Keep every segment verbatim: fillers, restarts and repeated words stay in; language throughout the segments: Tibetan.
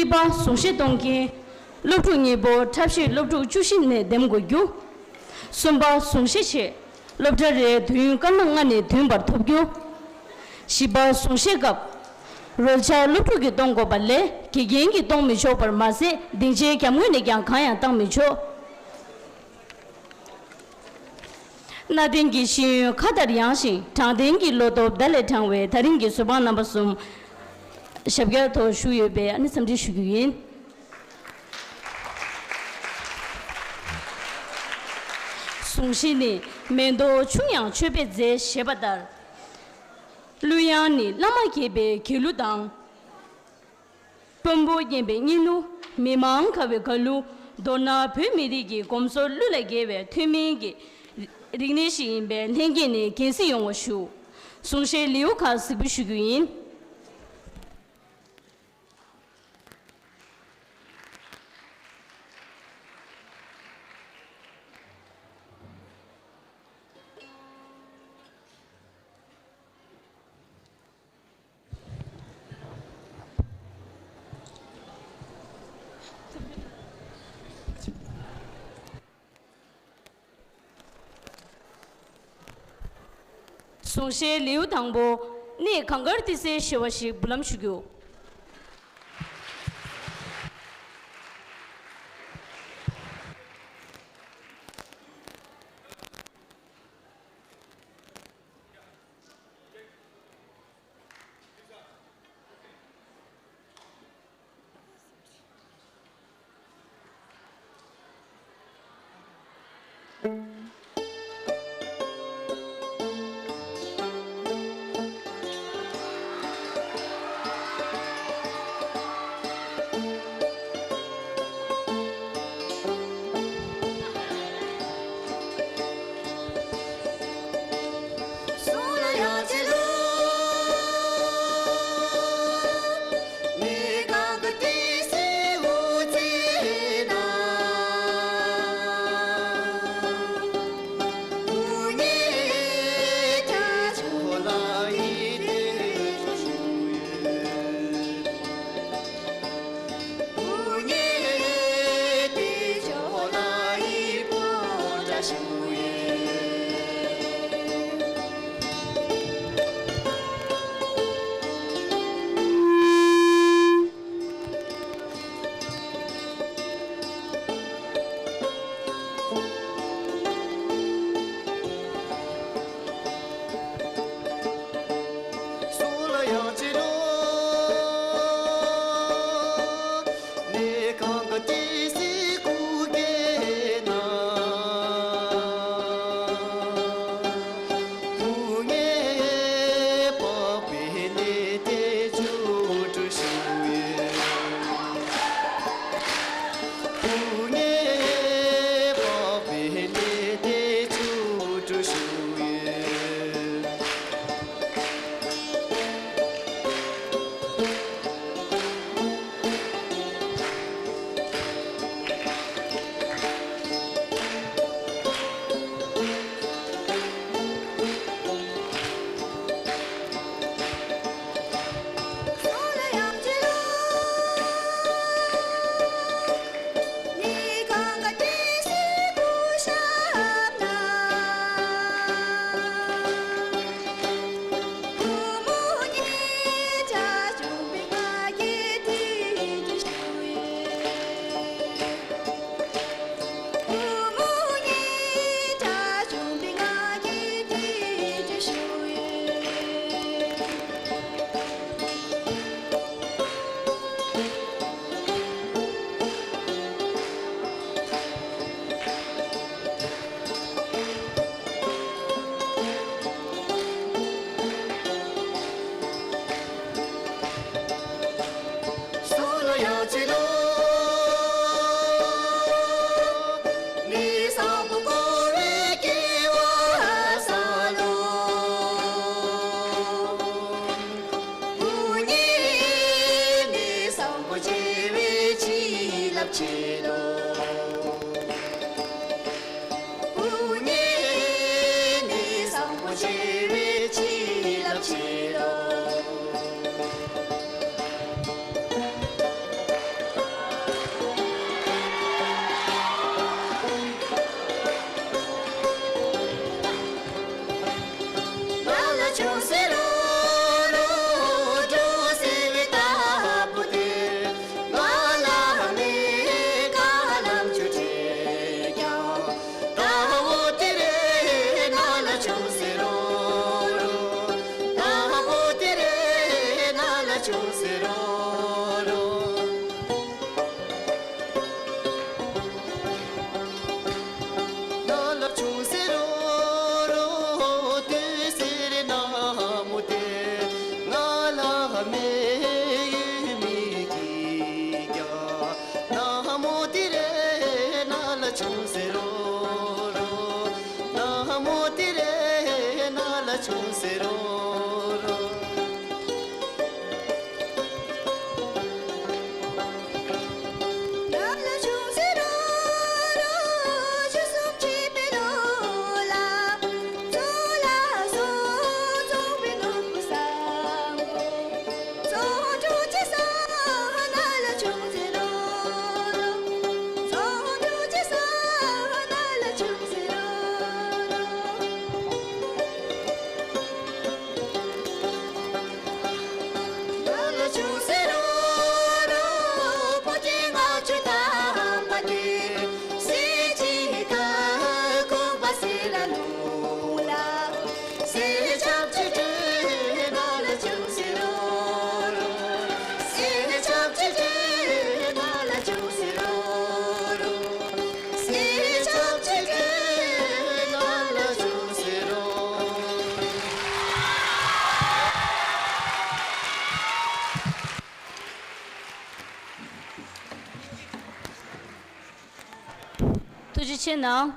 གཉིས་པ། གཟུངས་བཞེས་གཏོང་མཁན་སློབ་ཕྲུག་གཉིས་པོ་འཁྲབ་གཞས་སློབ་ཕྲུག་བཅུ་བཞི་ནས་འདེམས་དགོས་རྒྱུ། གསུམ་པ། གཟུངས་བཞེས་ཆེད་སློབ་གྲྭ་རེར་དུས་ཡུན་སྐར་མ་ལྔ་ནས་བདུན་བར་ཐོབ་རྒྱུ། བཞི་པ། གཟུངས་བཞེས་སྐབས་རོལ་ཆ་སློབ་ཕྲུག་གིས་གཏོང་དགོས་པ་ལས་དགེ་རྒན་གྱིས་གཏོང་མི་ཆོག་པར་མ་ཟད། སྡིངས་ཆའི་རྒྱབ་ངོས་ནས་ཀྱང་གང་ཡང་བཏང་མི་ཆོག་གནའ་དེང་གི་ཤེས་ཡོན་མཁའ་ལྟར་ཡངས་ཤིང་། དྲང་བདེན་གྱི་བློ་སྟོབས་མདའ་ལས་དྲང་བའི་ད་རིང་གི་བཟོད་དཔང་རྣམ་པ་གསུམ་ཞབས་བཀྱག་ཐོག་བཞུགས་ཡོད་པས། ཨ་ནི་འཚམས་འདྲི་ཞུ་རྒྱུ་ཡིན། གཟུངས་བཞེས་ནི་མེ་ཏོག་ཆུང་ཡང་མཆོད་པའི་རྫས་ཞེས་པ་ལྟར། གླུ་དབྱངས་ནི་བླ་མ་དགྱེས་པའི་དགེ་གླུ་དང་། དཔོན་པོ་སྙན་པའི་སྙན་གླུ། མི་མང་དགའ་བའི་དགའ་གླུ། མདོར་ན་བོད་མི་རིགས་ཀྱི་གོམས་སྲོལ་གླུ་ལས་བརྒལ་བའི་ཐུན་མིན་གྱི་རིག་གནས་ཤིག་ཡིན་པས། ལྷན་རྒྱས་ནས་རྒྱལ་སྲིད་ཡོང་བ་ཞུ། གཟུངས་བཞེས་ལེའུ་ཁག་གཟིགས་འབུལ་ཞུ་རྒྱུ་ཡིན། གཟུངས་བཞེས་ལེའུ་དང་པོ། གནས་གངས་དཀར་ཏི་སེའི་བཞེས་པ་ཞིག་འབུལ་ལམ་ཞུ་རྒྱུ། མོ་དེ་རེ་ན་ལ་ཆུང་ཟེར་རོ་རོ། ན་མོ་དེ་རེ་ན་ལ་ཆུང་ཟེར་རོ་རོ། ཐུགས་རྗེ་ཆེ་གནང་།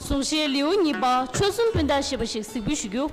གསུང་བཤད་ལེའུ་གཉིས་པ་ཆོལ་གསུམ་སྤུན་ཟླ་ཞེས་པ་ཞིག་གཟིགས་འབུལ་ཞུ་རྒྱུ།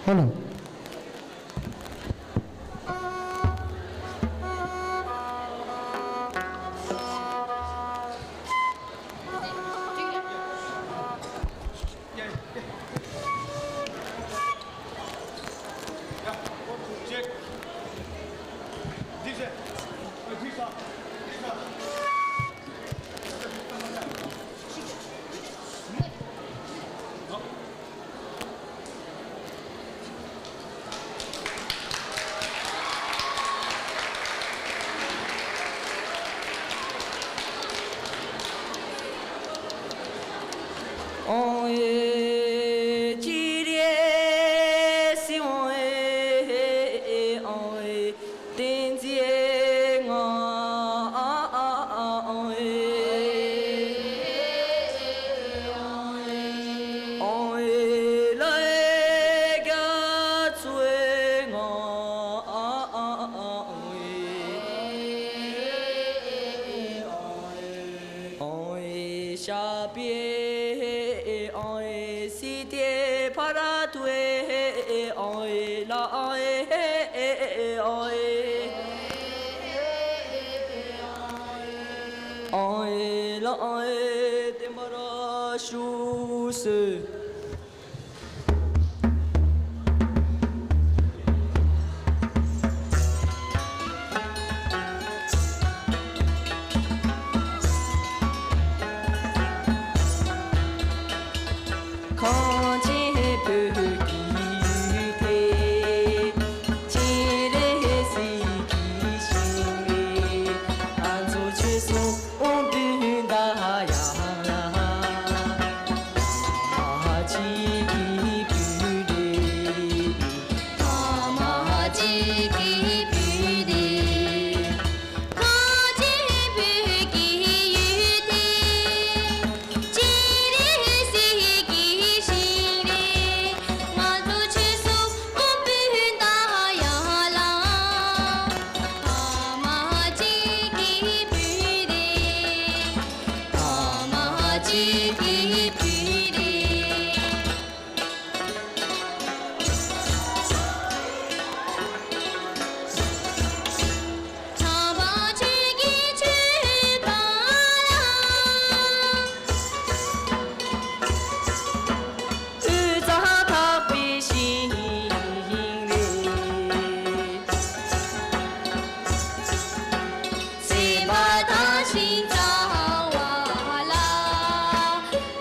ཧ་ལོ། གངས་ཅན་བོད་ཀྱི་ཡུལ་དེ། སྤྱན་རས་གཟིགས་ཀྱི་ཞིང་རེད། ང་ཚོ་ཆོལ་གསུམ་སྤུན་ཟླ་ཡ་ལ། ཕ་མ་གཅིག་གི་བུ་རེད། ཕ་མ་གཅིག་གི་བུ་རེད། གངས་ཅན་བོད་ཀྱི་ཡུལ་དེ། སྤྱན་རས་གཟིགས་ཀྱི་ཞིང་རེད། ང་ཚོ་ཆོལ་གསུམ་སྤུན་ཟླ་ཡ་ལ། ཕ་མ་གཅིག་གི་བུ་རེད། ཕ་མ་གཅིག་གི་བུ་རེད། སེམས་པ་དང་ཞིང་རྩ་བ་ལ།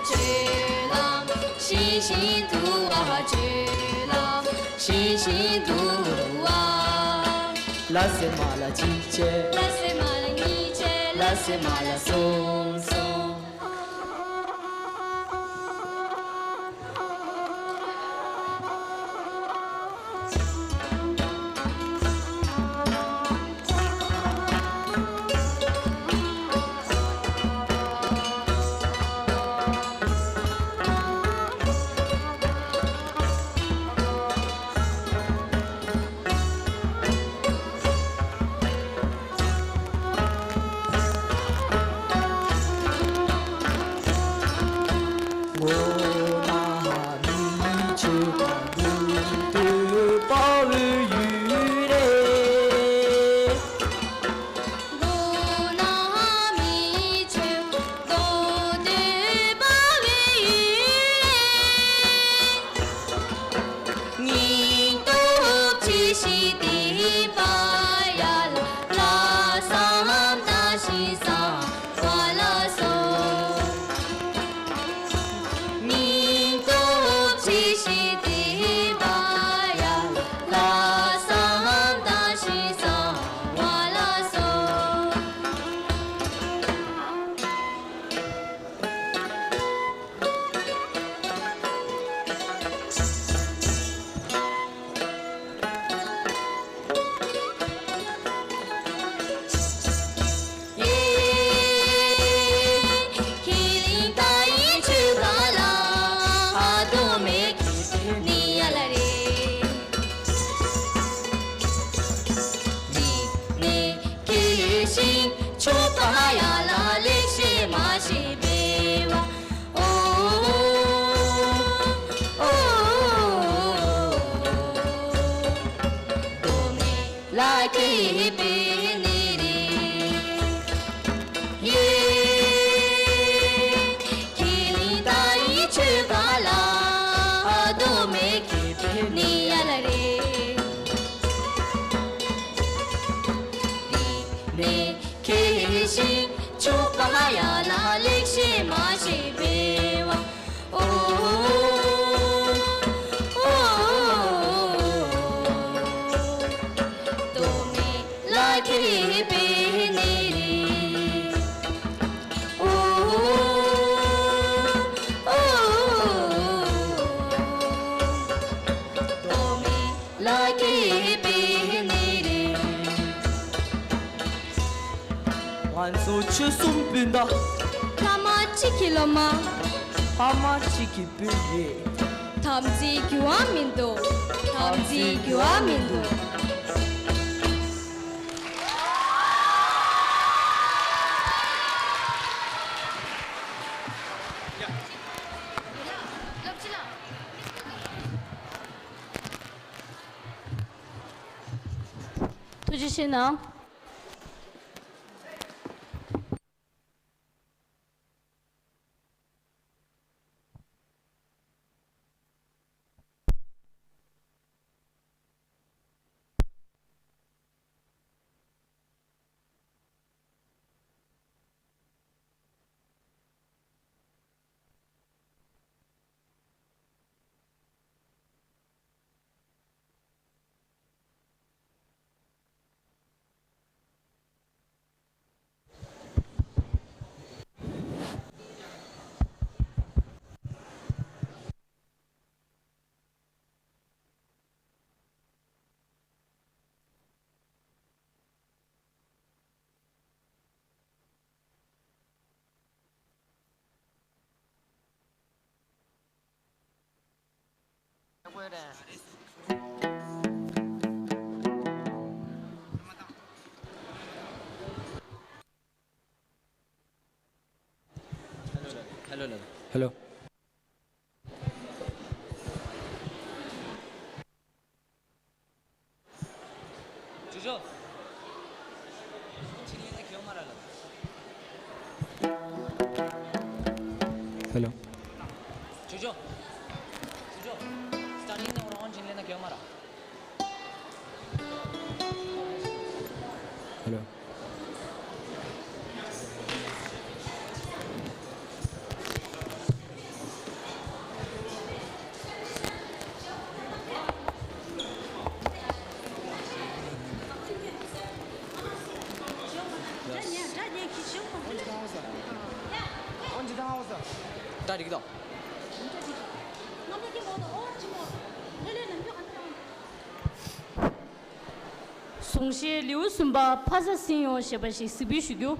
སྤྱོད་ལམ་ཤེས་བཞིན་དུ་བ། སྤྱོད་ལམ་ཤེས་བཞིན་དུ་བ། ལ་སེ་མ་ལ་གཅིག་བྱས། ལ་སེ་མ་ལ་གཉིས་བྱས། ལ་སེ་མ་ལ་གསུམ་གསུམ། མགོ་ན་མི་ཆོས་མདོ་སྟོད་དཔའ་བོའི་ཡུལ་ལས། སྙིང་སྟོབས་ཆེ་ཞིང་ལྡན་པ་ཡ་ལ། ལྷག་བསམ་དར་ཞིང་གསང་བ་ལ་སོགས། སྙིང་སྟོབས་ཆེ་ཞིང་ལྡན་པ་ཡ་ལ། ལྷག་བསམ་དར་ཞིང་གསང་བ་ལ་སོགས། ཆོས་པ་ཡ་ལ་ལེགས་བཤད་མ་ཤེས་པའི་བ། ཨོ། ཨོ། མདོ་མེད་ལ་མཁས་པའི་གནས་རེད། ཡེ། ཁས་ལེན་ད་ཡི་ཆོས་པ་ལ། མདོ་མེད་མཁས་པའི་གནས་ཡ་ལ་རེད། མེད། མཁས་ཤིང་ཆོས་པ་ཡ་ལ་ལེགས་བཤད་མ་ཤེས་པའི་བ། ཨོ། ཨོ། མདོ་མེད་ལ་མཁས་པའི་གནས་རེད། ཨོ། ཨོ། མདོ་མེད་ལ་མཁས་པའི་གནས་རེད། ང་ཚོ་ཆོལ་གསུམ་སྤུན་ཟླ། ཕ་མ་གཅིག་གི་སློབ་མ། ཕ་མ་གཅིག་གི་སྤུན་རེད། དམ་ཚིག་འགྱུར་བ་མི་འདུག་དམ་ཚིག་འགྱུར་བ་མི་འདུག་ཐུགས་རྗེ་ཆེ་གནང་། Hello. ཇོ་ཇོ། ཕྱི་ལ་ན་ཁྱོད་མ་ར་ལ། Hello. ཇོ་ཇོ། ཇོ་ཇོ། སྟ་རིང་ནས་འོང་ཕྱི་ལ་ན་ཁྱོད་མ་ར། Hello. ད་འགྲིག་དོ། གཟུངས་གཞས་ལེའུ་གསུམ་པ་ཕ་ས་ཟིན་ཡོང་ཞེས་པ་ཞིག་གཟིགས་འབུལ་ཞུ་རྒྱུ།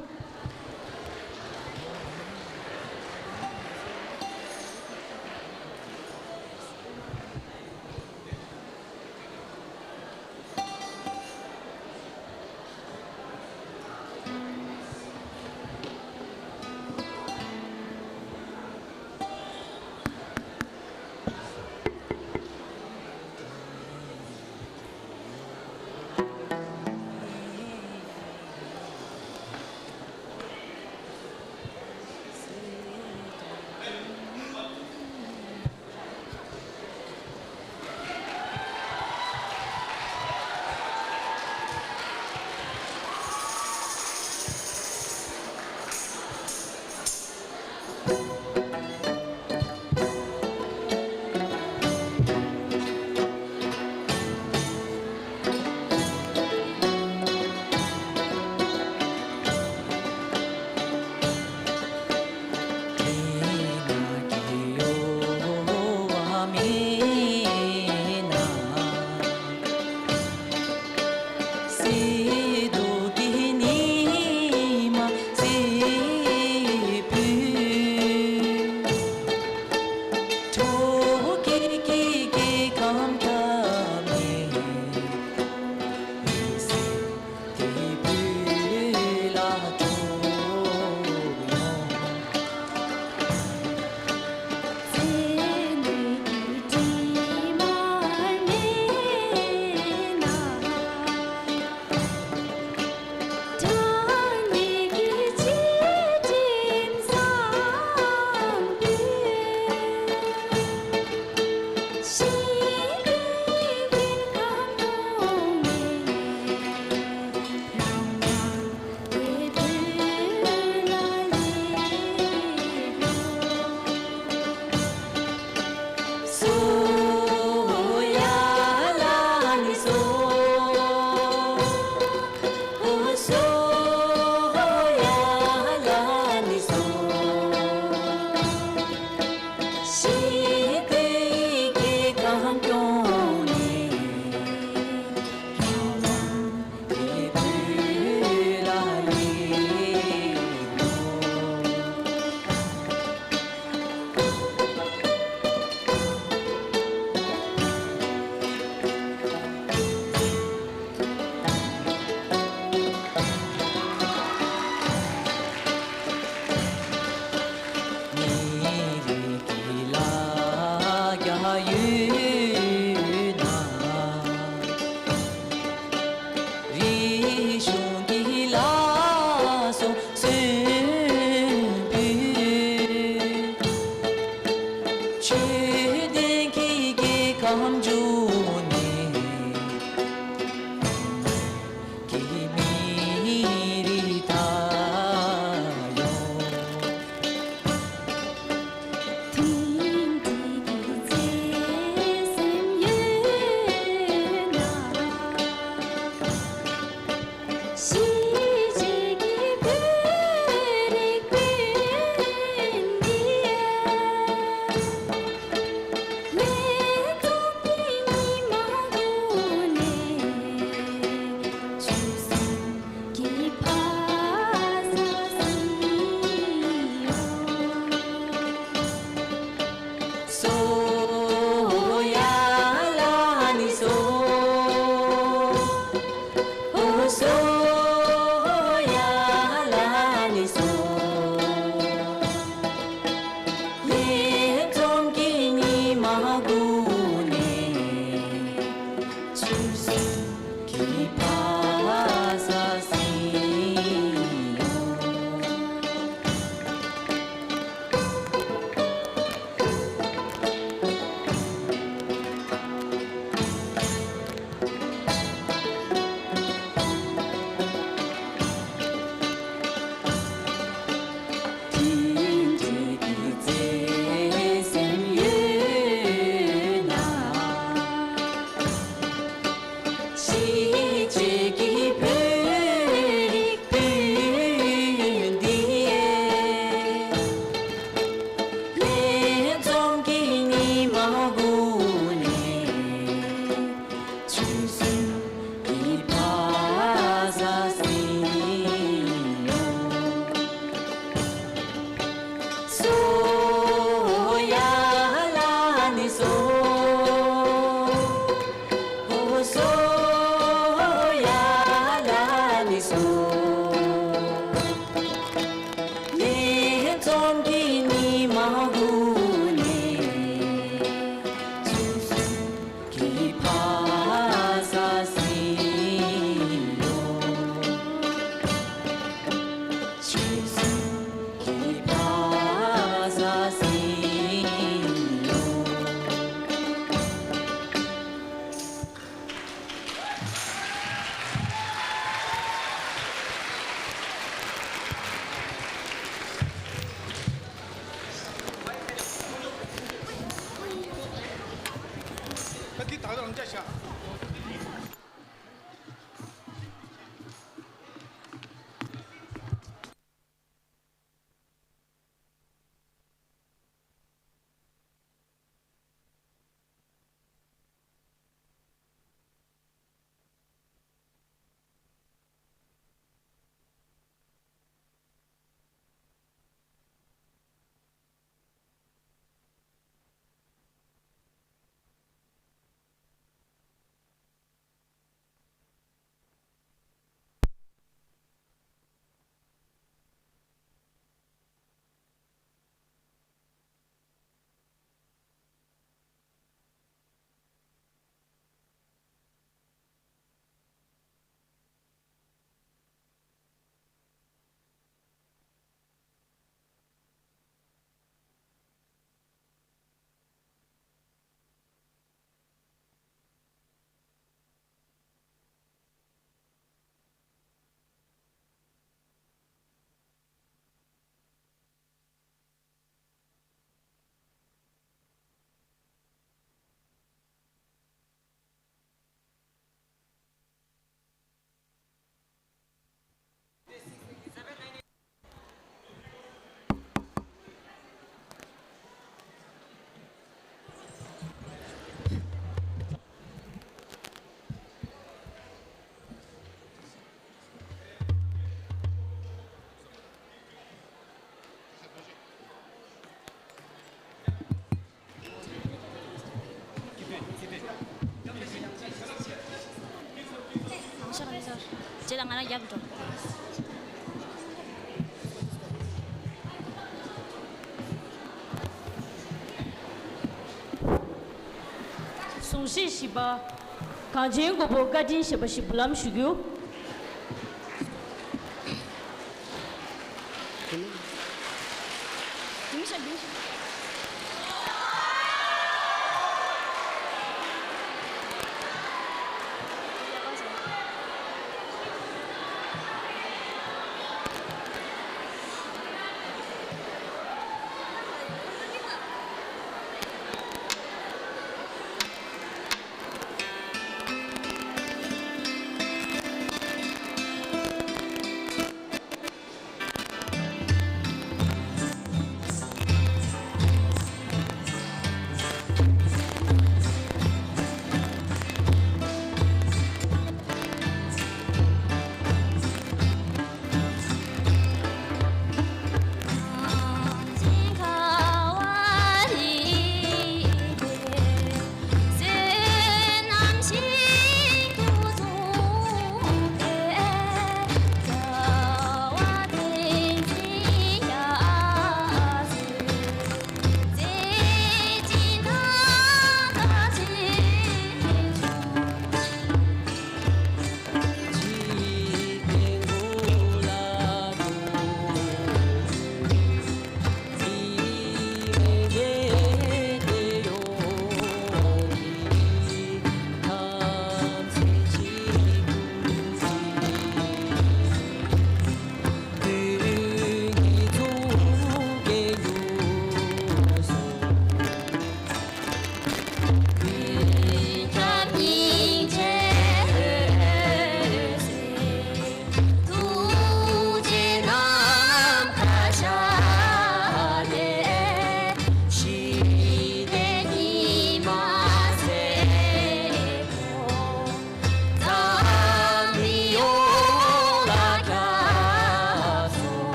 གསུང་བཤད་བཞི་པ། གངས་ཅན་མགོན་པོ་བཀའ་དྲིན་ཞེས་པ་ཞིག་འབུལ་ལམ་ཞུ་རྒྱུ།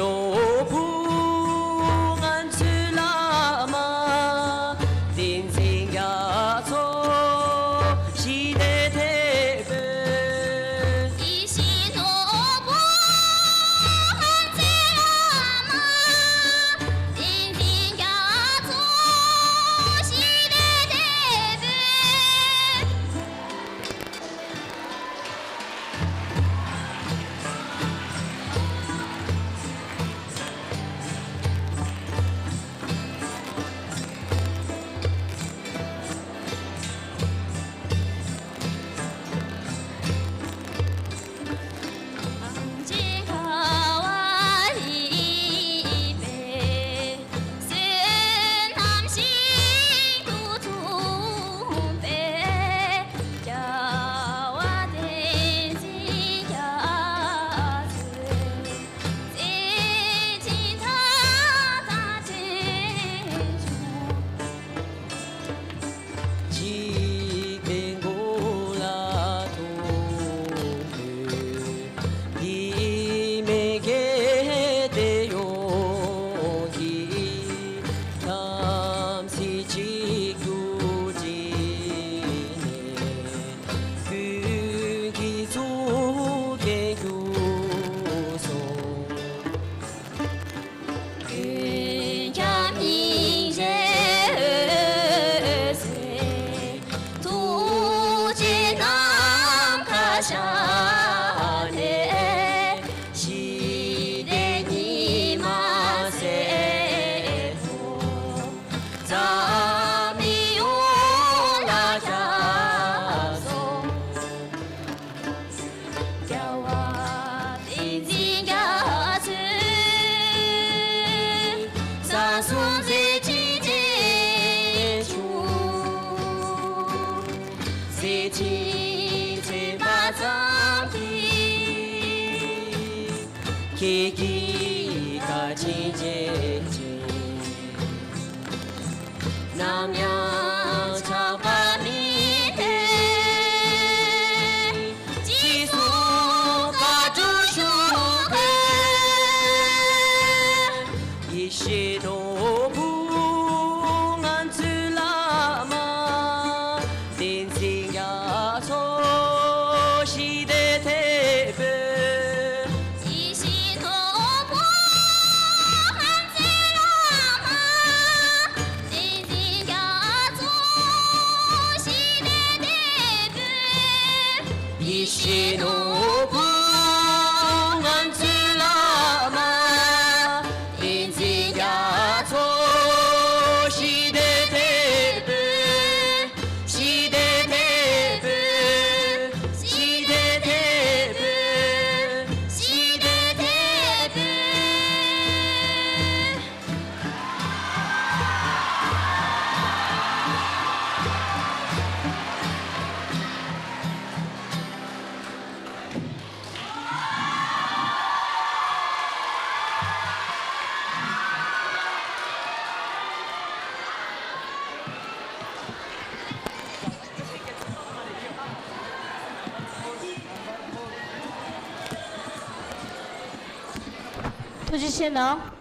ནོར་བུ་ང་ཚོའི་བླ་མ་བསྟན་འཛིན་རྒྱ་མཚོ་ཞི་བདེ་དེད་དཔོན། ཡེ་ཤེས་ནོར་བུ་ང་ཚོའི་བླ་མ་བསྟན་འཛིན་རྒྱ་མཚོ་ཞི་བདེ་དེད་དཔོན། འཇིག་རྟེན་མགོ་ལ་ཐོགས་པའི་འདི་མེད་དགེ་དེ་ཡོངས་ཀྱི་དམ་ཚིག་གཅིག་ཏུ་བསྒྲིལ་ནས། ཀུན་གྱི་གཙུག་རྒྱན་བཞུགས་སོ། ཀུན་ཁྱབ་སྙིང་རྗེའི་འོད་ཟེར་ཐུགས་རྗེ་ནམ་མཁའ་ཤར་ནས། ཞི་བདེ་ཉི་མ་སེར་པོ་འཛམ་གླིང་ཡོངས་ལ་ཁྱབ་སོང་། རྒྱལ་བ་བསྟན་འཛིན་རྒྱ་མཚོའི་བསང་གསོལ་མཛད་འཕྲིན་རྒྱས་བྱུང་། མཛད་འཕྲིན་ཐོས་པ་ཙམ་གྱིས། ཁྱེད་ཀྱི་བཀའ་དྲིན་རྗེད་ཅིང་། ནམ་ཡང་ཆག་པ་མེད་དེ། རྗེས་སུ་བཀའ་དྲིན་ཞུ་གི། ཡེ་ཤེས་ནོར་བུ་ང་ཚོའི་བླ་མ། བསྟན་འཛིན་རྒྱ་མཚོ་ཞི་བདེ་དེད་དཔོན། ཡེ་ཤེས་ནོར་བུ་ང་ཚོའི་བླ་མ། བསྟན་འཛིན་རྒྱ་མཚོ་ཞི་བདེ་དེད་དཔོན། ཡེ་ཤེས་ནོར་བུ་ང་ཚོའི་བླ་མ། བསྟན་འཛིན་རྒྱ་མཚོ་ཞི་བདེ་དེད་དཔོན། ཞི་བདེ་དེད་དཔོན། ཞི་བདེ་དེད་དཔོན། ཞི་བདེ་དེད་དཔོན། ཐུགས་རྗེ་ཆེ་གནང་།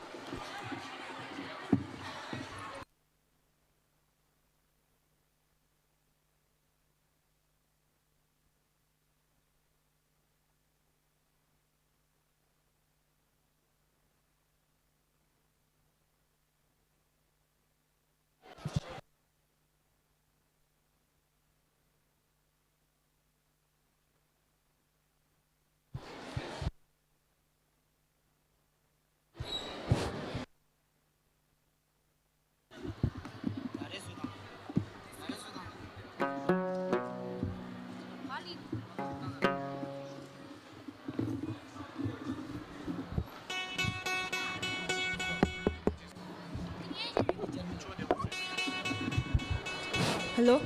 Hello.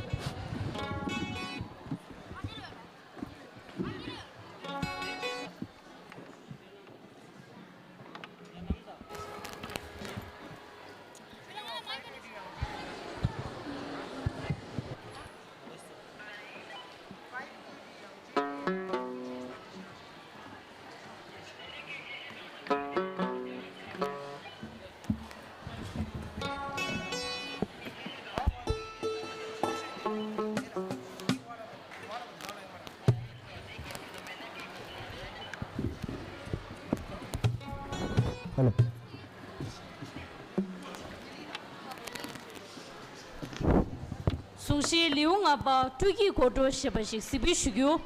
གདུང་ཤེས་ལེའུ་ལྔ་པ་སྤྲུལ་སྐྱེས་སྒོར་བྲོ་ཞེས་པ་ཞིག་གཟིགས་འབུལ་ཞུ་རྒྱུ།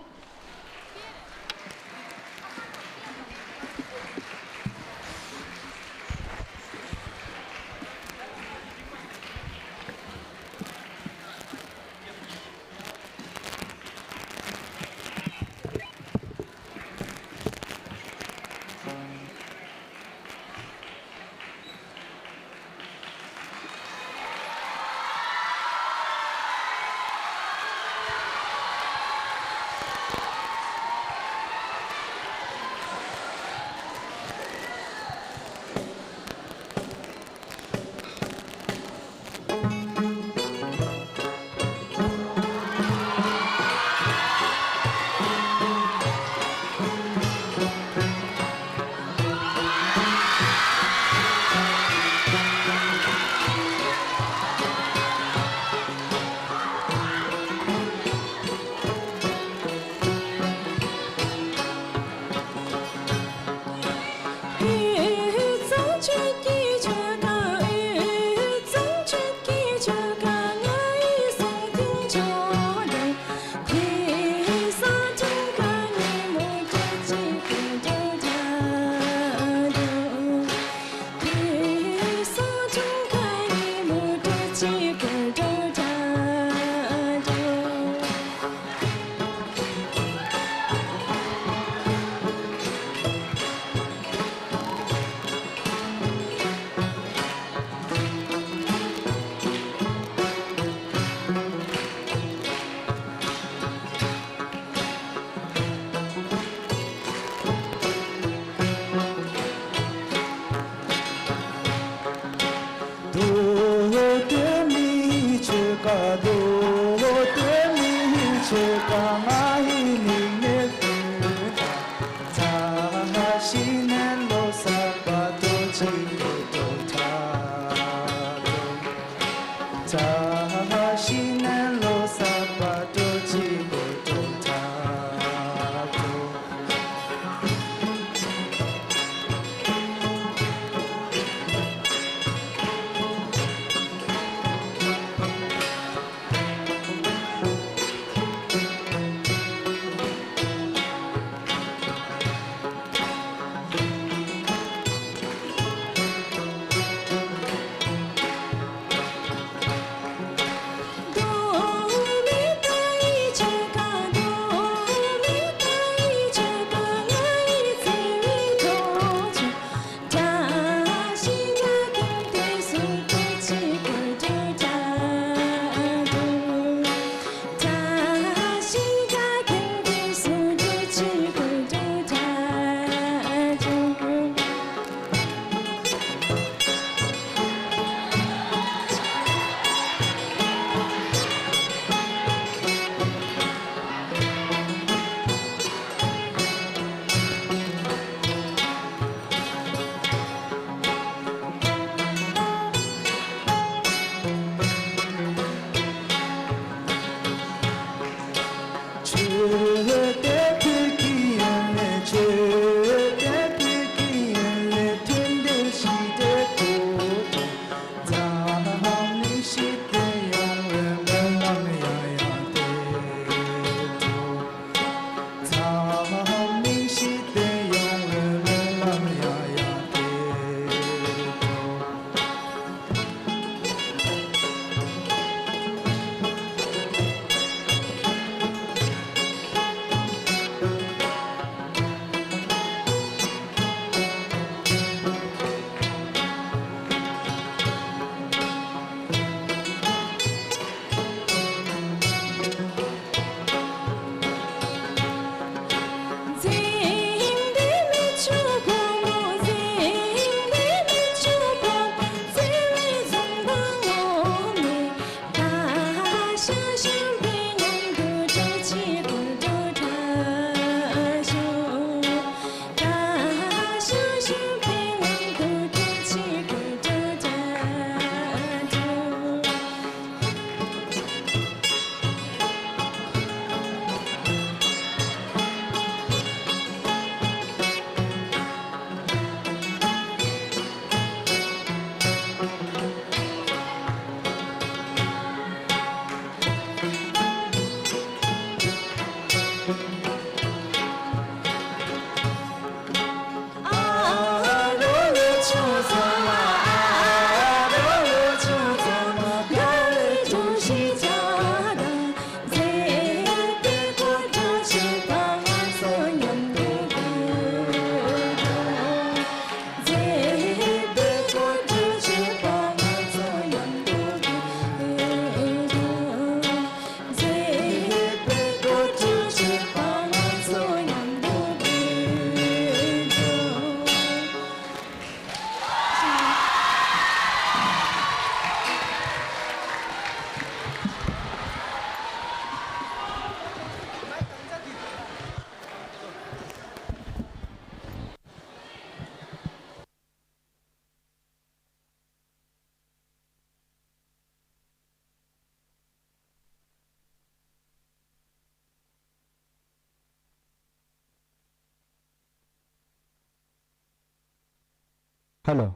ཧ་ལོ།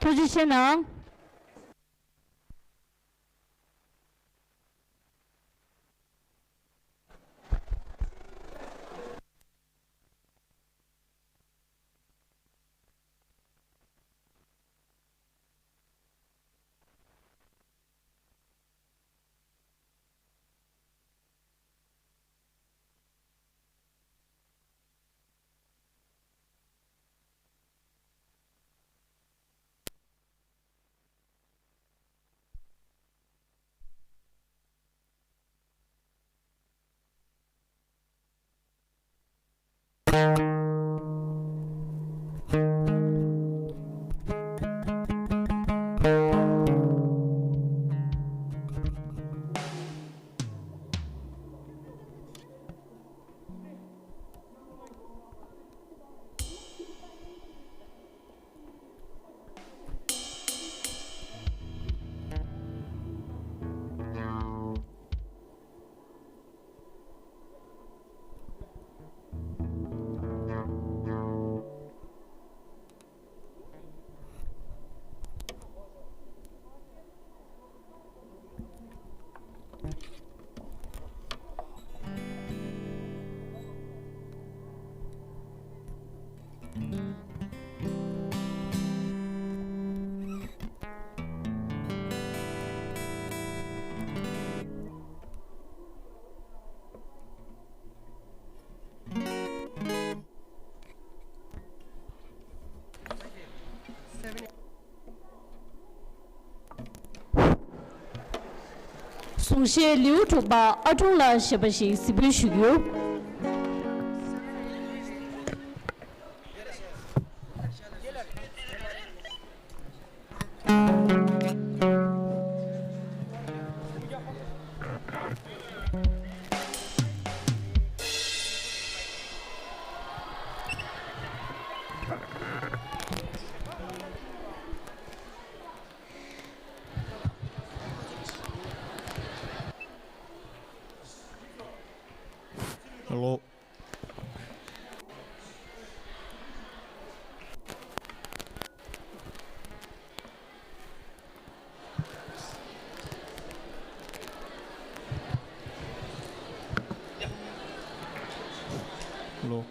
ཐུགས་རྗེ་ཆེ་གནང་། གསུང་བཤད་ལེའུ་དྲུག་པ་ཨ་ཀྲུང་ལ་ཞེས་པ་ཞིག་གཟིགས་འབུལ་ཞུ་རྒྱུ། Hello. Hello.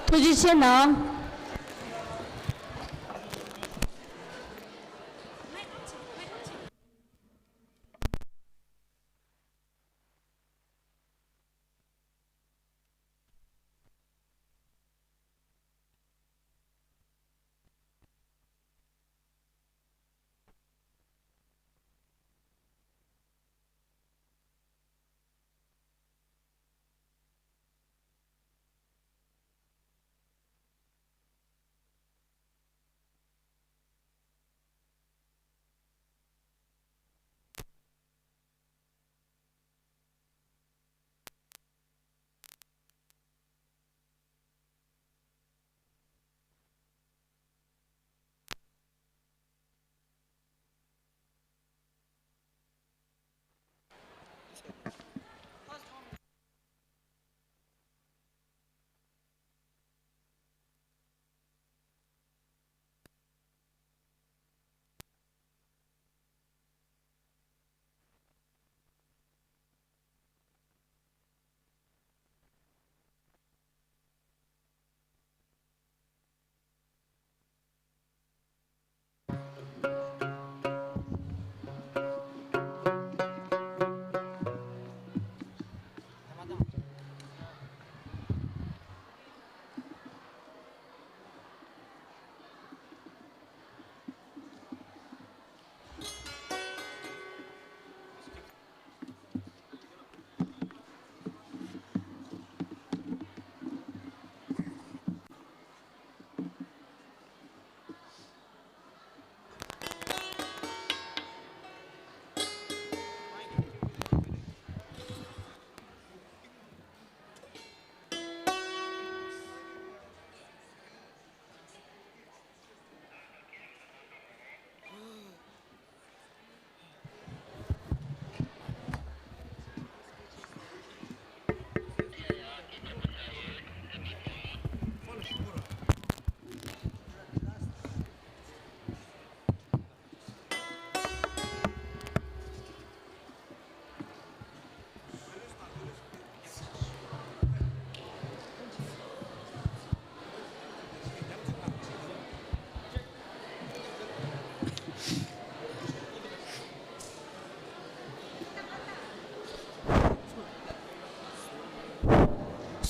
ཐུགས་རྗེ་ཆེ་གནང་།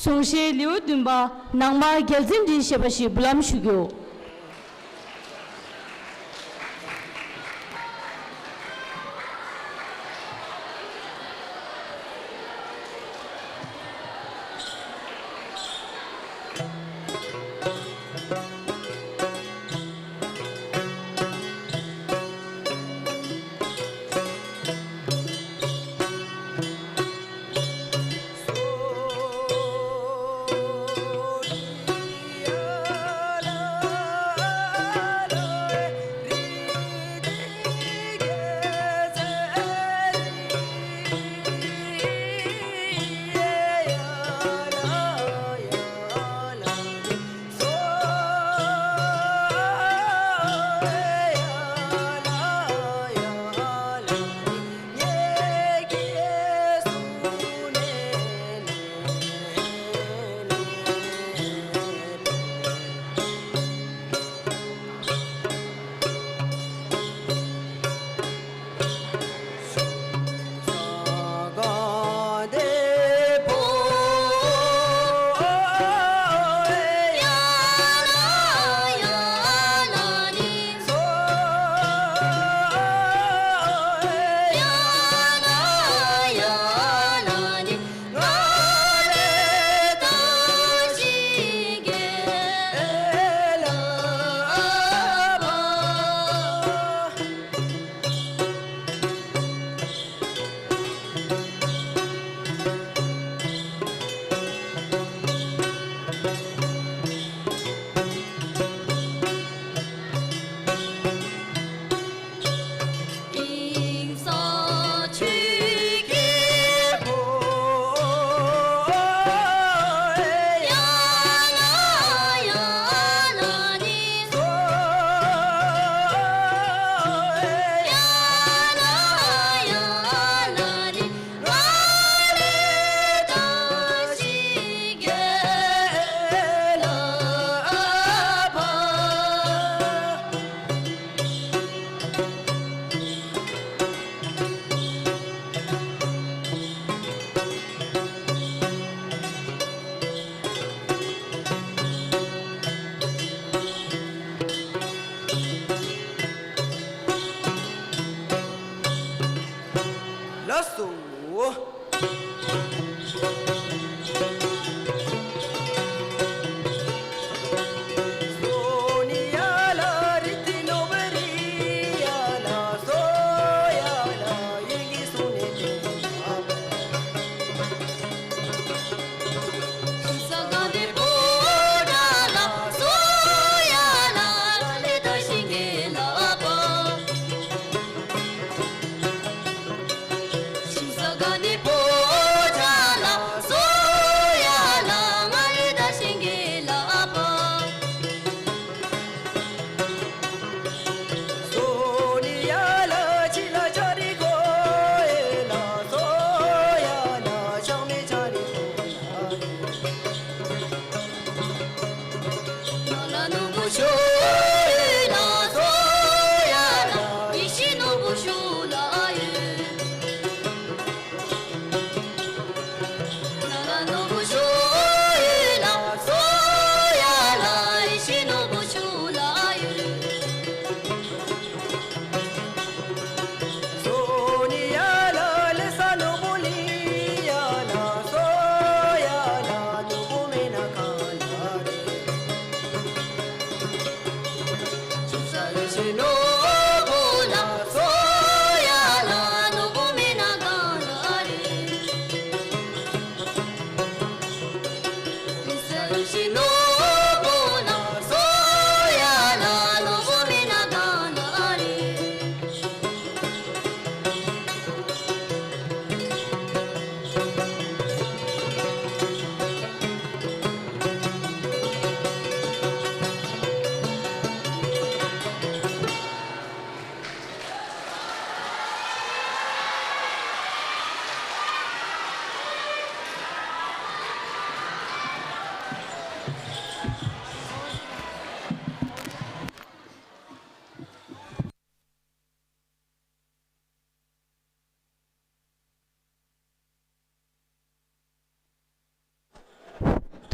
གཟུངས་བཞེས་ལེའུ་བདུན་པ། ནང་མ་རྒྱལ་མཚན་འདྲེན་ཞེས་པ་ཞིག་འབུལ་ལམ་ཞུ་རྒྱུ།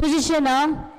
ཐུགས་རྗེ་ཆེ་གནང་།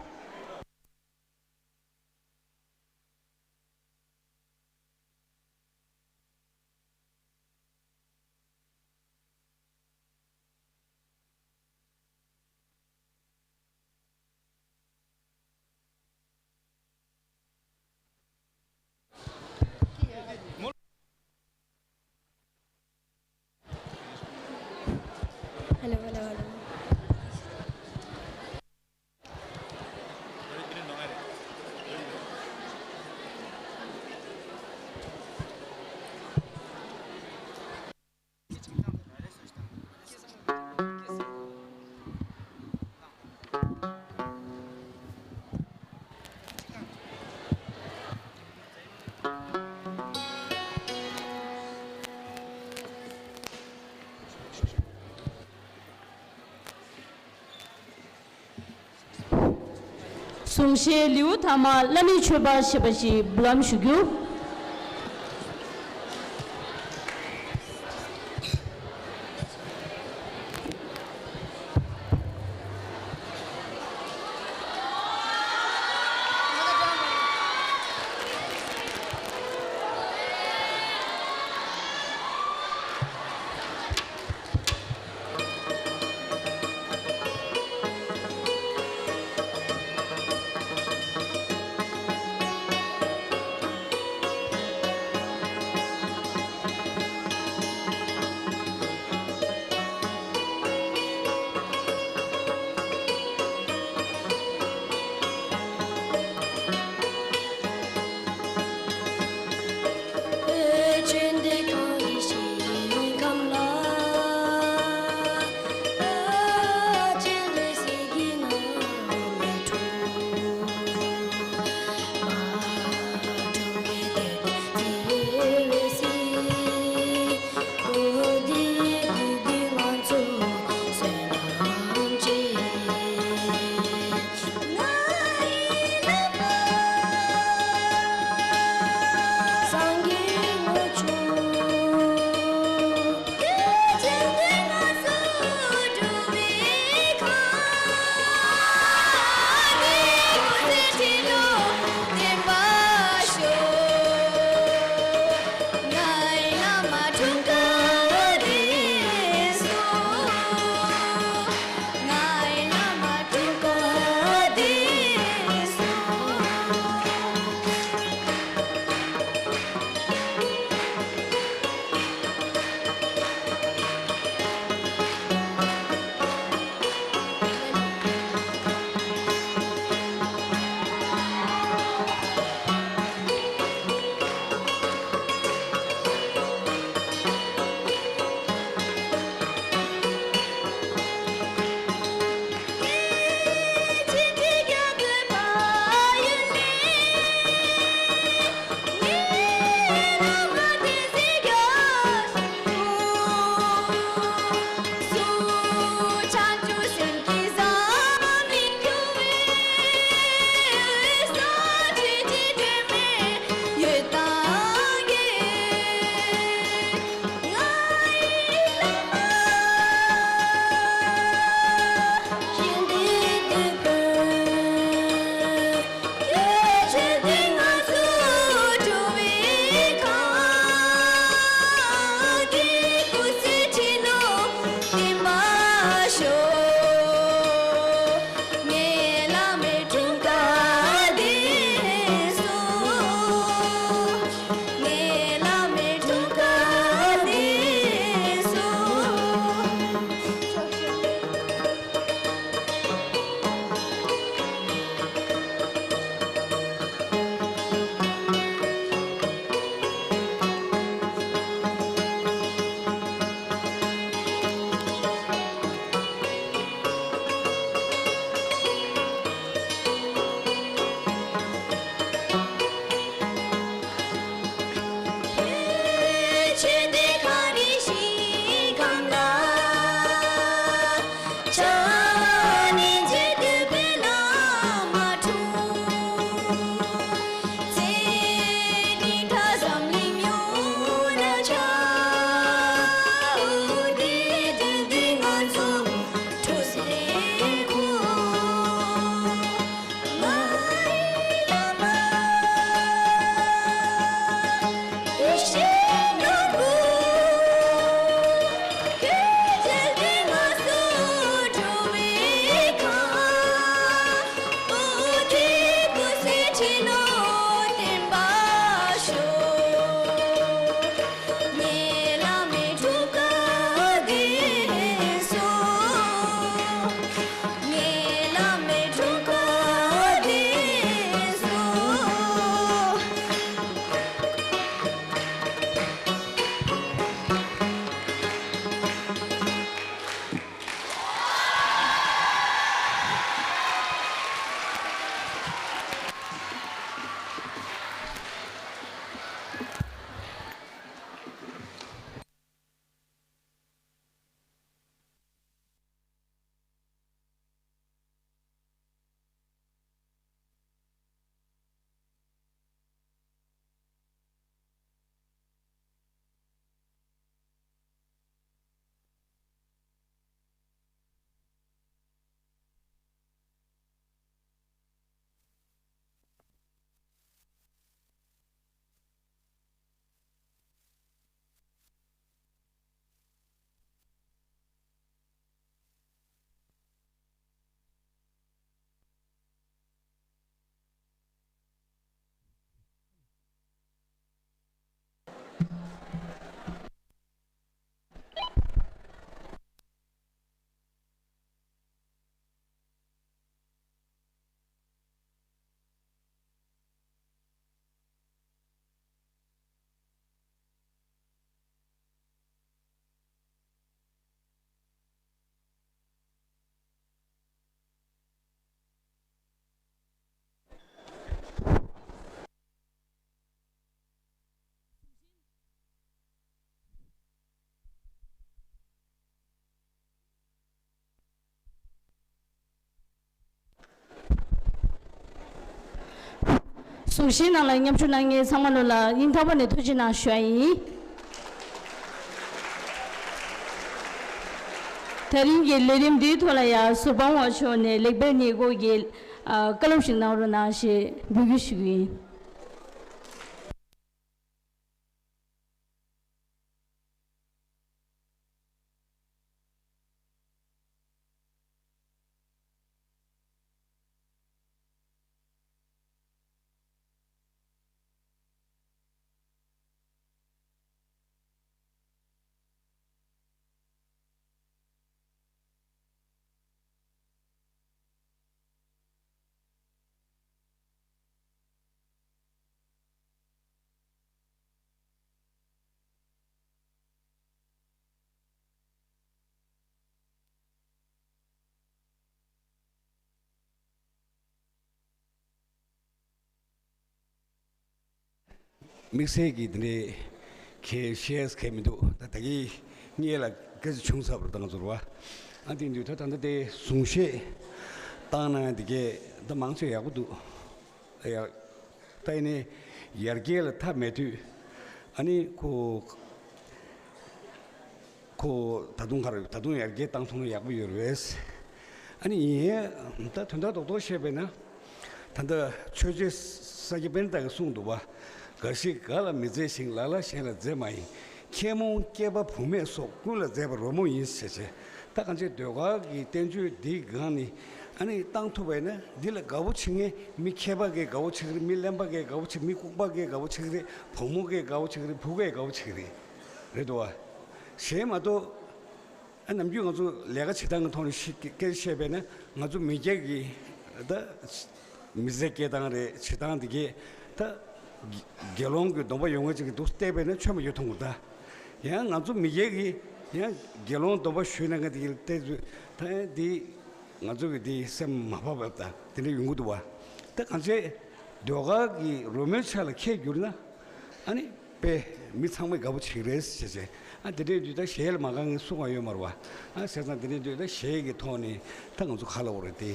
གསུང་བཤད་ལེའུ་ཐ་མ་བླ་མའི་མཆོད་པ་ཞེས་པ་ཞིག་འབུལ་ལམ་ཞུ་རྒྱུ། གཟུགས་གཞིའི་ནང་ལ་མཉམ་ཞུགས་གནང་མཁན་ཚང་མ་ལོ་ལ་སྙིང་ཐག་པ་ནས་ཐུགས་རྗེ་གནང་ཞུ་ཡ་ཡིན། དེ་རིང་གི་ལས་རིམ་འདིའི་ཐོག་ལ་ཡ་ཟུར་དཔང་བ་མཆོག་ནས་ལེགས་སྤེལ་ཉེས་འགོག་གི་ཨ་བཀའ་སློབ་ཞིག་གནང་རོགས་གནང་ཞེས་འབོད་སྐུལ་ཞུ་གི་ཡིན། དམིགས་བསལ་གྱི་དེ་འདྲའི་གལ་བཤད་གལ་མི་འདུག་ད་ད་གིན་སྔོན་ལ་སྐད་ཆ་བྱུང་ཚར་བ་རེད། ད་ང་ཚོར་བ་ཨ་དེ་འདུག་ད་ད་ལྟ་དེ་གསུང་བཤད་བཏང་ན་དེ་གས་ད་མང་ཆེ་ཡག་པོ་འདུག་ཡ། ད་ཡིན་ནའི་ཡར་རྒྱས་ལ་མཐའ་མེད་དུས་ཨ་ནི་ཁོ། ཁོ་ད་དུང་ག་རེ་ད་དུང་ཡར་རྒྱས་བཏང་ཐུབ་ན་ཡག་པོ་ཡོད་རེད། ཨ་ནི་ཡིན་ད་དོན་དག་རྡོག་རྡོག་བཤད་པས་ན། ད་ལྟ་ཆོས་རྗེ་ས་སྐྱ་པཎྜི་ཏ་གིས་གསུངས་འདུག་པ། འགའ་ཞིག་ག་ལ་མི་མཛད་ཞིང་ལ་ལ་གཞན་ལ་མཛད་མ་ཡིན། མཁས་རྨོངས་སྐྱེས་པ་བུད་མེད་སོགས་ཀུན་ལ་མཛད་པ་རོལ་མོ་ཡིན་ཞེས་བྱས། ད་གང་ཅི་ཟློས་གར་གྱི་བསྟན་བཅོས་འདིའི་སྒང་ནས་ཨ་ནི་བཏང་ཐུབ་པས་ན་འདི་ལ་དགའ་པོ་བྱེད་མཁན་མི་མཁས་པ་གིས་དགའ་པོ་བྱེད་ཀྱི་རེད། མི་གླེན་པ་གིས་དགའ་པོ་བྱེད་ཀྱི་རེད། མི་ལྐུགས་པ་གིས་དགའ་པོ་བྱེད་ཀྱི་རེད། བུ་མོ་གིས་དགའ་པོ་བྱེད་ཀྱི་རེད། བུ་གས་དགའ་པོ་བྱེད་ཀྱི་རེད། རེད་འདུག་བ། གཞན་མ་གཏོགས་ཨ་ནམ་རྒྱུན་ང་ཚོ་ལས་ཀ་བྱེད་སྟངས་ཀྱི་ཐོག་ནས་ཤི་སྐད་ཆ་བཤད་པས་ན་ང་ཚོ་མི་སྐྱ་གི་ད་མི་ཚེ་སྐྱེལ་སྟངས་རེད། བྱེད་སྟངས་འདི་གས་ད་དགེ་སློང་གི་སྡོམ་པ་ཡོད་མཁན་ཅིག་གི་འདུག་བལྟས་པས་ན་ཆོས་མ་ཡོད་མཐོང་གི་རེད་ད། ཡང་ང་ཚོ་མི་སྐྱ་གི་ཡང་དགེ་སློང་སྡོམ་པ་ཞུས་ན་ང་འདི་གི་བལྟས་ཚུལ་ད་ཡང་འདི་ང་ཚོ་གི་འདི་སེམས་མ་བབས་པ་ད་དེ་འདྲ་ཡོང་གི་འདུག་བ། ད་གང་བྱས་ཟློས་གར་གྱི་རོལ་མོའི་ཆ་ལ་ཁྱད་གྱུར་ན། ཨ་ནི་དཔེ་མི་ཚང་མས་དགའ་པོ་བྱེད་ཀྱི་རེད་ཟེར་བྱས། ཨ་དེ་འདྲའི་དུས་ད་གཞས་ལ་མ་དགའ་མཁན་སུ་གང་ཡོད་མ་རེད་བ། ཨ་བྱས་ཙང་དེ་འདྲའི་དུས་ད་གཞས་ཀྱི་ཐོག་ནས་ད་ང་ཚོ་ག་ལ་འོ་རེད་དེ།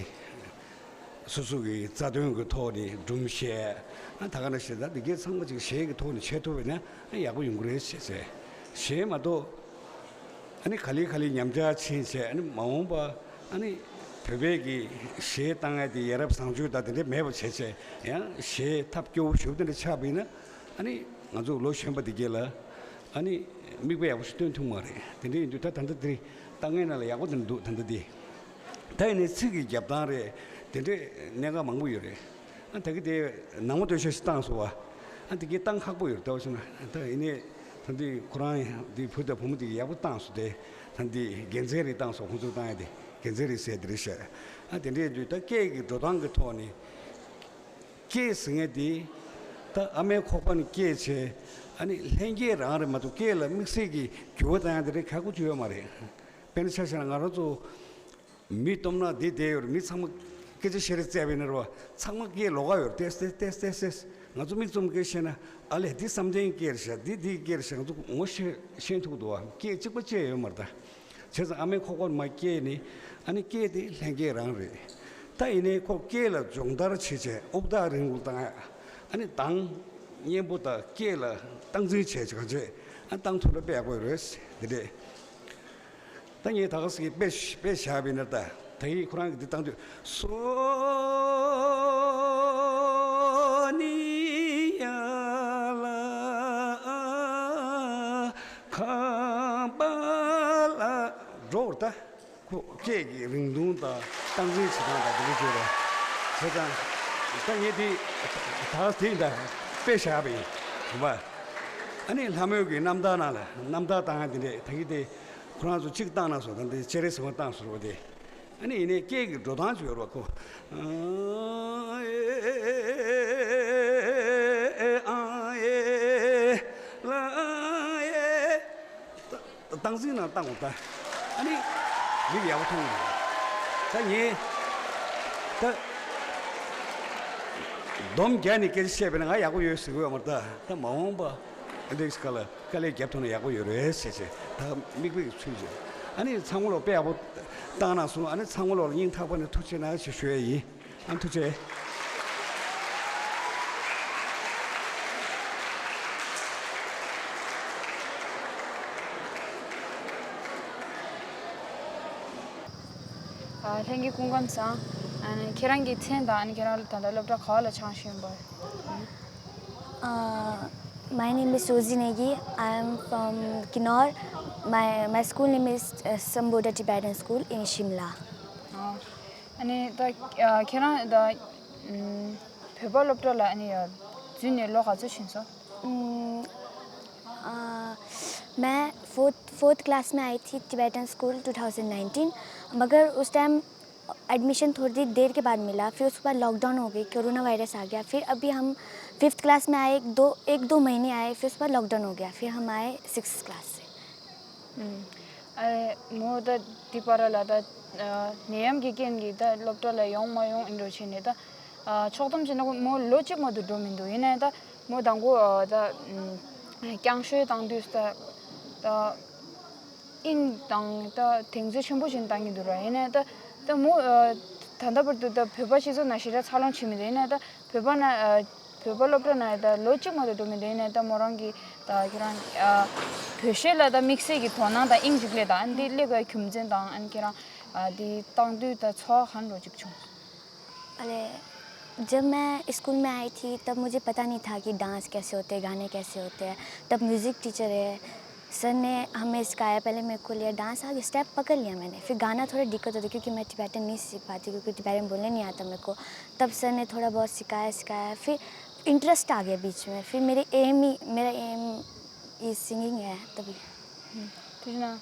སོ་སོ་གི་རྩ་དོན་གྱི་ཐོག་ནས་སྒྲུང་བཤད། ཨ་ད་ག་ནང་བཞིན་ད་འདི་གའི་ཚང་མ་ཅིག་གཞས་ཀྱི་ཐོག་ནས་བྱེད་ཐུབ་པ་ཡིན་ན་ཨ་ཡག་པོ་ཡོང་གི་རེད་ཟེར་བྱས། གཞས་མ་གཏོགས་ཨ་ནི་ག་ལེ་ག་ལེ་ཉམས་ཆག་ཕྱིན་བྱས། ཨ་ནི་མ་འོངས་པ་ཨ་ནི་བོད་པའི་གི་གཞས་བཏང་ཡ་དེ་ཡ་རབས་བཟང་སྤྱོད་དང་དེ་འདྲ་མེད་པ་བྱས་བྱས། ཡང་གཞས་ཐབས་སྐྱོ་བོ་ཞེ་པོ་དེ་འདྲ་ཆགས་པ་ཡིན་ན། ཨ་ནི་ང་ཚོ་ལོ་གཞོན་པ་དེ་གས་ལ་ཨ་ནི་མིག་དཔེ་ཡག་པོ་ཞིག་སྟོན་ཐུབ་མ་རེད། དེ་འདྲ་ཡིན་དུས་ད་ད་ལྟ་དེ་ལྟ་མཁན་ནང་ལ་ཡག་པོ་དེ་འདུག་ད་ལྟ་དེ། ད་ཡིན་ནའི་ཚིག་གི་རྒྱབ་སྟངས་རེད། དེ་འདྲའི་གནད་འགག་མང་པོ་ཡོད་རེད། ཨ་ད་གི་དེ་ནང་མ་སྟོད་ཤོད་ཞིག་བཏང་སོང་བ། ཨ་དེ་གི་བཏང་ཁག་པོ་ཡོད་རེད། ད་བ་ཞུ་ན་ད་ཡིན་ནའི་ད་འདི་ཁོ་རང་འདི་བུ་དང་བུ་མོ་དེ་གི་ཡག་པོ་བཏང་སོང་དེ། ད་འདི་དགེ་མཚན་རེད་བཏང་སོང་། ཁོང་ཚོ་བཏང་ཡ་དེ་དགེ་མཚན་རེད་ཟེར་དེ་རེད་ཤག་ཨ་དེ་འདྲའི་དུས་ད་སྐད་ཀྱི་འགྲོ་སྟངས་ཀྱི་ཐོག་ནས། སྐད་ཟེར་མཁན་དེ་ད་ཨ་མའི་ཁོག་པ་ནས་སྐྱེས་བྱས། ཨ་ནི་ལྷན་སྐྱེས་རང་རེད་མ་གཏོགས་སྐད་ལ་དམིགས་བསལ་གྱི་འགྱུར་བ་བཏང་ཡ་དེ་འདྲའི་ཁག་པོ་ཅིག་ཡོད་མ་རེད། དཔེར་ན་ཆ་བཞག་ན་ང་རང་ཚོ་མི་སྟོབས་ན་འདི་བསྡད་ཡོད་རེད། མི་ཚང་མ་སྐད་ཆ་བཤད་རེས་བཙལ་བ་ཡིན་ན་རེད་བ། ཚང་མ་སྐད་ལོགས་ཀ་ཡོད་རེད། ཏེས་ཏེས་ཏེས་ཏེས་ཏེས། ང་ཚོ་མིག་བཙུམ་སྐད་བཤད་ན་ཨ་ལས་འདི་བསམ་གཏན་སྐད་རེད་ཤག་འདི་འདིའི་སྐད་རེད་ཤག་ང་ཚོ་ངོ་ཤེས་ཤེས་ཐུབ་འདུག་བ། སྐད་གཅིག་པ་བཅས་ཡོད་མ་རེད་ད། བྱས་ཙང་ཨ་མའི་ཁོག་པར་མ་སྐྱེས་ནས་ཨ་ནི་སྐད་དེ་ལྷན་སྐྱེས་རང་རེད། ད་ཡིན་ནའི་ཁོ་སྐད་ལ་སྦྱོང་བརྡར་བྱེད་བྱས་དབུགས་ཐག་རིང་རུ་བཏང་ཡ། ཨ་ནི་གདངས་སྙན་པོ་དང་སྐད་ལ་སྟངས་འཛིན་བྱས་བྱས་གང་བྱས་ཨ་བཏང་ཐུབ་ན་དཔེ་ཡག་པོ་ཡོད་རེད། འདི་འདྲས། ད་ངས་ད་ག་ཟེ་གི་དཔེ་དཔེ་བཞག་པ་ཡིན་ན་ད་ད་གིན་ཁོ་རང་གི་འདི་བཏང་དུས་སོ་ནི་ཡ་ལ། ཁམས་པ་ལ་འགྲོ་བར་ལྟ། ཁོ་སྐད་ཀྱི་རིང་ཐུང་དང་སྟངས་འཛིན་བྱེད་སྟངས་དང་དེ་འདྲ་བྱས་པ་བྱས་ཙང་། ད་ངས་དེ་ད་དེ་ད་དཔེ་བཞག་པ་ཡིན་པ། ཨ་ནི་ལྷ་མོའི་གི་རྣམ་ཐར་ནང་ལ་རྣམ་ཐར་བཏང་ཡ་དེ་འདྲས་ད་གི་དེ་ཁོ་རང་ཚོ་གཅིག་བཏང་ན་སོ་ད་འདི་སྤྱན་རས་གཟིགས་དབང་བཏང་སོ་རོ་དེ། ཨ་ནི་ཡིན་ནའི་སྐད་ཀྱི་འགྲོ་སྟངས་ཅིག་ཡོད་རེད་པ་ཁོ། ཨ་ཨེ་ཨ་ཨེ་ལ་ཨ་ཨེ། སྟངས་འཛིན་ནང་བཏང་དགོས་ད། ཨ་ནི་མིག་ཡག་པོ་མཐོང་གི་འདུག་ད་ངས་ད་སྡོམ་རྒྱག་ནས་སྐད་ཆ་བཤད་པ་ན་ང་ཡག་པོ་ཡོད་ཟེར་གི་ཡོད་མ་རེད་ད། ད་མ་འོངས་པ་ཨ་འདྲ་ཞིག་ག་ལ་དཀའ་ལས་རྒྱབ་ཐུབ་ན་ཡག་པོ་ཡོད་རེད་ཟེར་བྱས་ད་མིག་དཔེ་གི་ཚུལ་བྱས། ཨ་ནི་ཚང་མ་ལོག་དཔེ་ཡག་པོ་བཏང་གནང་སོང་། ཨ་ནི་ཚང་མ་ལོག་ལ་སྙིང་ཐག་པ་ནས་ཐུགས་རྗེ་གནང་ཞེས་ཞུ་ཡ་ཡིན། ཨ་ཐུགས་རྗེ། ལྷན་རྒྱས་སྐུ་ཁམས་བཟང་། ཨ་ནི་ཁྱེད་རང་གི་མཚན་དང་ཨ་ནི་ཁྱེད་རང་ད་ལྟ་སློབ་གྲྭ་ག་བ་ལ་སྦྱང་བཞིན་ཡོད་པ། Uh, my name is Rosie Negi. I am from Kinnaur. My, my school name is uh, Sambodha Tibetan School in Shimla. ཨ་ནི་ད་ཁྱེད་རང་ད་བོད་པ་སློབ་གྲྭ་ལ་ཨ་ནི་འཛུལ་ནས་ལོ་ག་ཚོད་ཕྱིན་སོང་། हम्म, अ, मैं fourth fourth class में आई थी Tibetan school two thousand nineteen. मगर उस time admission थोड़ी देर के बाद मिला, फिर उसके बाद लॉकडाउन हो गई, कोरोना वायरस आ गया। फिर अभी हम फिफ्थ क्लास में आए, एक दो एक दो महीने आए, फिर उसके बाद लॉकडाउन हो गया, फिर हम आए सिक्स क्लास से। ཨ་མོ་ད་དེ་བར་ལ་ད་ནད་ཡམས་ཀྱི་རྐྱེན་གྱིས་ད་སློབ་གྲྭ་ལ་ཡོང་མ་ཡོང་ཨིན་འགྲོ་བྱས་ནས་ད་ཕྱོགས་བསྡོམས་བྱས་ན་མོ་ལོ་གཅིག་མ་གཏོགས་འགྲོ་མི་འདུག་ཡིན་ནའི་ད་མོ་དང་པོ་ད་རྐྱང་ཤོས་བཏང་དུས་ད་ད་ཨིན་དང་ད་གདེང་ཚོད་ཆེན་པོ་ཞིག་བཏང་གི་འདུག་ར། ཡིན་ནའི་ད་ད་མོ་ད་ལྟ་བར་དུ་ད་བོད་པ་སྤྱི་ཚོགས་ནང་ཞེ་དྲག་འཚར་ལོངས་བྱེད་མི་འདུག་ཡིན་ནའི་ད་བོད་པ་ན་བོད་པ་སློབ་གྲྭ་ནང་ད་ལོ་གཅིག་མ་གཏོགས་འགྲོ་མི་འདུག་ཡིན་ནའི་ད་མོ་རང་གི་ད་ཁྱེད་རང་བོད་གཞས་ལ་ད་དམིགས་བསལ་གྱི་དོ་སྣང་དང་དབྱིངས་ཅིག་སླེབས་དང་འདི་སླེབས་པའི་རྒྱུ་མཚན་དང་ཨ་ནི་ཁྱེད་རང་ཨ་འདི་བཏང་དུས་ད་ཚོར་བ་ག་འདྲ་ཅིག་བྱུང་། अरे, जब मैं स्कूल में आई थी तब मुझे पता नहीं था कि डांस कैसे होते हैं, गाने कैसे होते हैं। तब म्यूज़िक टीचर है, सर ने हमें सिखाया। पहले मेरे को लिया डांस, आगे स्टेप पकड़ लिया मैंने। फिर गाना थोड़ा दिक्कत होता, क्योंकि मैं टिबेटन नहीं सीख पाती, क्योंकि टिबेटन बोलने नहीं आता मेरे को। तब सर ने थोड़ा बहुत सिखाया सिखाया फिर इंटरेस्ट आ गया बीच में। फिर मेरे एम ही मेरा एम ये सिंगिंग है तभी। དེ་ན།